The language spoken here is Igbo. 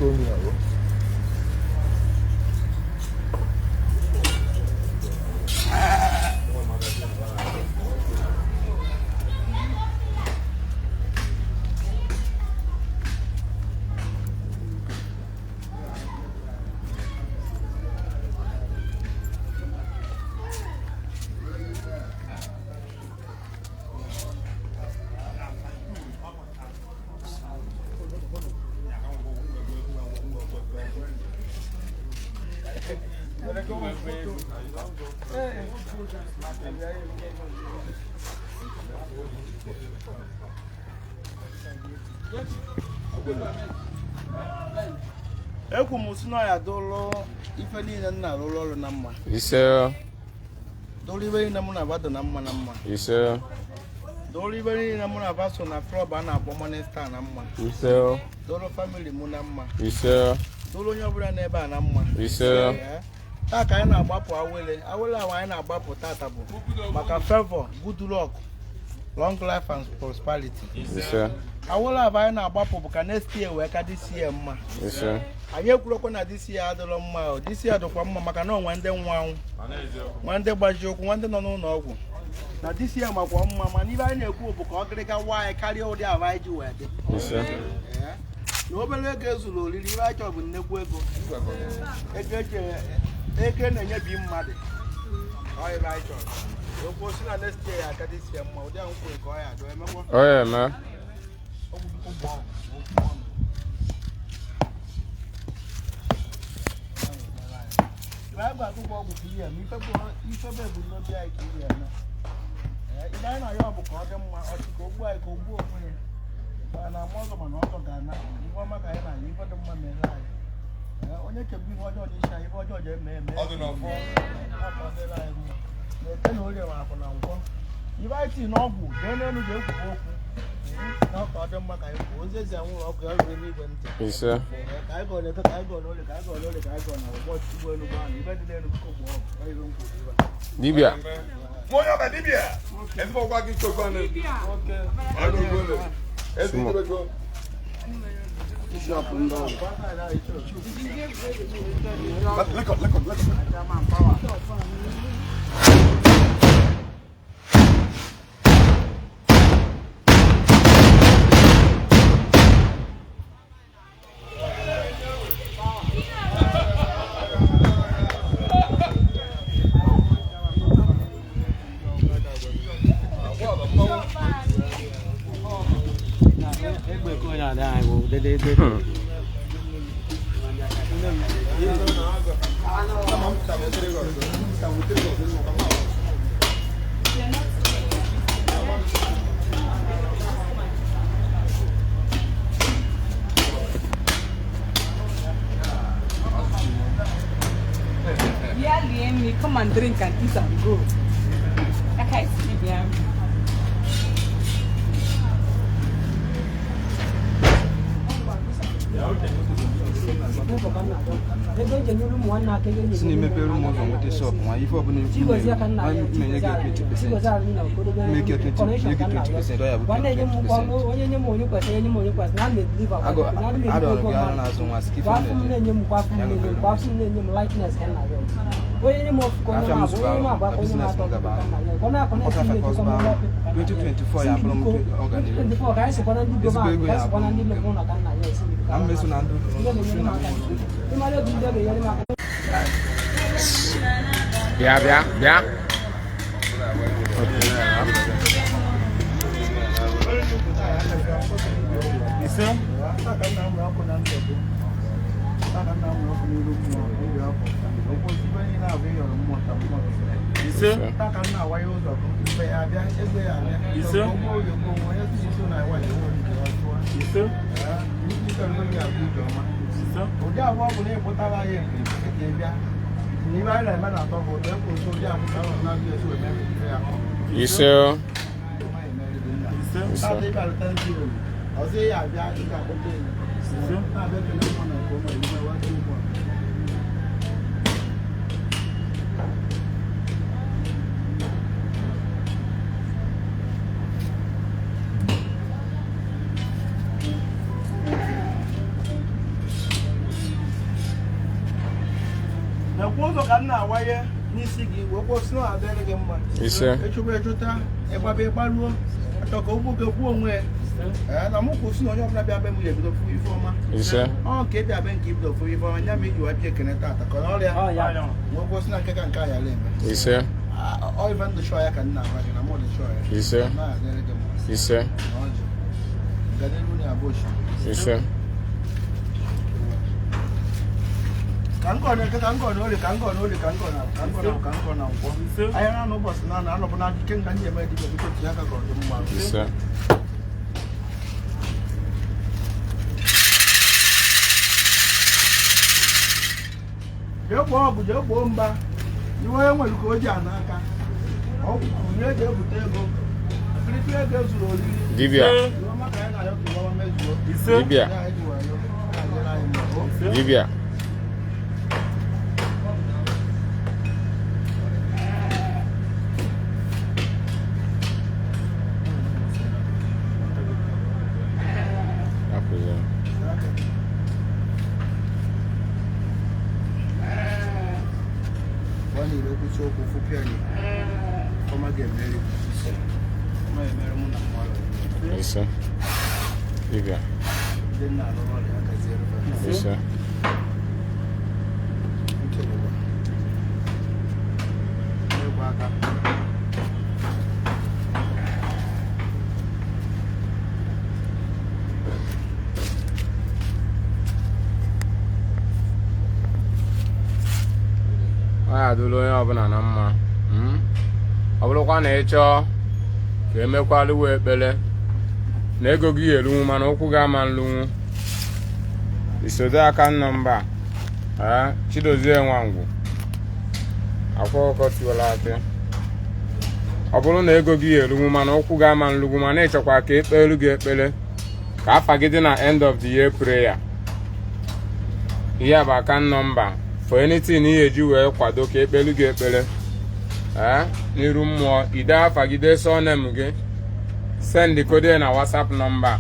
Biko onye ahụ. Ekwu m si na ya dụlụ ife niile m na-arụrụ ọrụ na mma. Ise. Dụlụ ife niile mụ na abado na mma na mma. Ise. Dụlụ ife niile mụ na aba so na klọb a na-akpọ Morning Star na mma. Ise. Dụlụ famili mụ na mma. Ise. Dụlụ onye ọbụla n'ebe a na mma. Ise. Ee. Taa ka anyị na-agbapụ awele awele ahụ anyị na-agbapụ tata bụ maka favor, good luck, long life and prosperity. Ise. Awele ahụ anyị na-agbapụ bụ ka next year wee ka this year mma. Ise. Anyị ekwurokwa na this year adịrọ mma o. This year dịkwa mma maka na onwe ndị nwa anwụ, nwa ndị gbaji ụkwụ, nwa ndị nọ n'ụlọ ọgwụ na this year makwa mma, mana ibe anyị na-ekwu bụ ka ọ gịrịga nwa anyị karịa ụdị ahụ anyị ji wee dị. Ise. Ee. Na obere ego ezuru oriri, ibe anyị chọrọ bụ nnekwu ego, ego eji ego na-enyebi mmadụ. Ọ ibe anyị chọrọ okwu si na next year ya aka this year mma, ụdị ahụ kwuru ka ọ ya adụ emekwa. Ọ ya eme. Ibe anyị ga-agụgwọ ọgwụ ka ihe eme, ife bụ ebumnobi anyị ka ihe eme. Ee, ibe anyị na-ayọ bụ ka ọ dị mma, ọchị ka o gbuo anyị ka o gbuo onwe ya. Mana na ama ọzọ, mana ọzọ ga-ana ife ọma ka anyị na-ayọ, ife dị mma mere anyị. Ee, onye chegbu ife ọjọọ n'isi anyị, ife ọjọọ ji eme eme. Ọ dị n'ọfọ. Ọ ka ọ dịrị anyị mma. Na eke na orie ma akwụ na nkwọ. Ibe anyị tii n'ọgwụ jee n'elu jee kwuo okwu. Na ọ ka ọ dị mma ka anyị kwuo ozi ezi anwụrụ ọkụ ya ruru n'igwe ntị. Ise. Ka anyị gọrọ eke, ka anyị gọrọ n'orie, ka anyị gọrọ n'orie, ka anyị gọrọ na ụbọchị ụgbọelu bụ ahụ ibe dị n'elu biko gwụọ ọgwụ ọ ibe m kwuru ibe a. Dibịa. Onye ọba dibịa. Ezigbo ọgwa gị chọkwa nụ. Agụgụ. Ezigbo ego. Lekọ, lekọ, lekọ. Yeah, me come and drink and eat and go. Okay, yeah. Si na emepere m ụzọ nweta shop nwa ife ọbụla ekwu na-enye gị 20%, make 20, nye gị 20%, ọ ya bụ 20%. Adọrọ gị arụ n'azụ nwa sị ka ife m na-ede ya mepere m ụzọ. Afịa m zụrụ arụ na biznes m gaba arụ mkpọta afịa ka ọzụba arụ 2024 ya abụrụ m ọganihu, ezigbo ego ya abụrụ m nke m na mmeso na ndụ si na mmụọ. Bịa bịa bịa. Ise. Taa ka nna m nwere ọkụ na ndụ gị. Taa ka nna m nwere ọkụ n'iru mmụọ, iri ọkụ. Okwu osikwe niile abụ ịyọrọ mmụọ ka mmụọ gị. Ise. Taa ka nna awaye ụzọ gị, ife ya abịa, ego ya abịa. Ise. Ogbuo oge gboo, onye si isi na awa ya enwe nke ọ chụọ. Ise. Ee, ike ọrụ gị abụ ije ọma. Ise. Ụdị agwa ọ bụla ịpụtara ya nke ka ị bịa. Na ibe anyị na-eme na-atọ gị ụtọ, ekwu otu ụdị agwa ka ọ na-abịa esi wee mee ife ya. Ise. Ise. Tata ị bịara Thanksgiving, ọzọ ị abịa ị ga-akpọta enyi. Ise. Na-abịa ekele mmụọ na nke ụmụ eluigwe wata ugbu a. Ọkwa ụzọ ka m na-awanye n'isi gị wee kwụsị na ọ adịrị gị mma. Ise. Echukwu echụta ịgbaba ịgbaruo achọ ka ogbu gị gbuo onwe ya. Ee, na mụ kwụsị na onye ọbụla bịa be m ga-ebido fụ ife ọma. Ise. Ọ nke ịbịa be nke ibido fụ ife ọma nya ma iji wee bịa ekene tata ka ọrịa wee kwụsị na nke ka nke a yara eme. Ise. Ọ ife ndụ chọọ ya ka m na-agwa gị na mụ dị chọọ ya. Ise. Na adịrị gị mma. Ise. Na ọjị. Ọganiru na abụ osimiri. Ise. Ka nkọ na-eke, ka nkọ na orie, ka nkọ na orie, ka nkọ na ka nkọ na ka nkọ na nkwọ. Ahịa na ụbọchị na anọbụ na ike nga ndị eme dibịa, biko tinye aka ka ọ dị mma. Ise. Jee gboo ọgụ, jee gboo mba. Iwe onye nwere ka o ji ana aka. Ọgwụ onye eji ebute ego. Akịrịkị ego ezuru oriri. Dibịa. Iwe ọma ka anyị na-ayọ ka iwe ọma mezuo. Dibịa. Ya anyị ji wee yọ, ka adịrị anyị mma. O. Dibịa. Akwụzie. Ọ na-ere okwuchi okwu fụpịa anyị. Ọma ga-emeri. Ọma ga-emeri mụ na mmadụ. Ise. Dibịa. Ndị nna alụ ọrụ ya gaziere ha. Ise. Ntị ụwa. Ịgba aka. Ọ ya adịla onye ọbụla na mma. Ọ bụrụkwa na ị chọọ ka emekwalụwa ekpere na ego gị erunwu mana ụkwụ gị ama nlunwu, isodo aka nọmba a Chidozie Nwangwu akwa ọkọ tiwara akị. Ọ bụrụ na ego gị erunwu mana ụkwụ gị ama nlugwu, mana ịchọkwa ka ekpelu gị ekpere ka afa gị dị na end of the year prayer, ihe a bụ aka nọmba for anything ị ga-eji wee kwado ka ekpelu gị ekpere ee n'iru mmụọ. Ide afa gị, dee surname gị, send code na WhatsApp nọmba.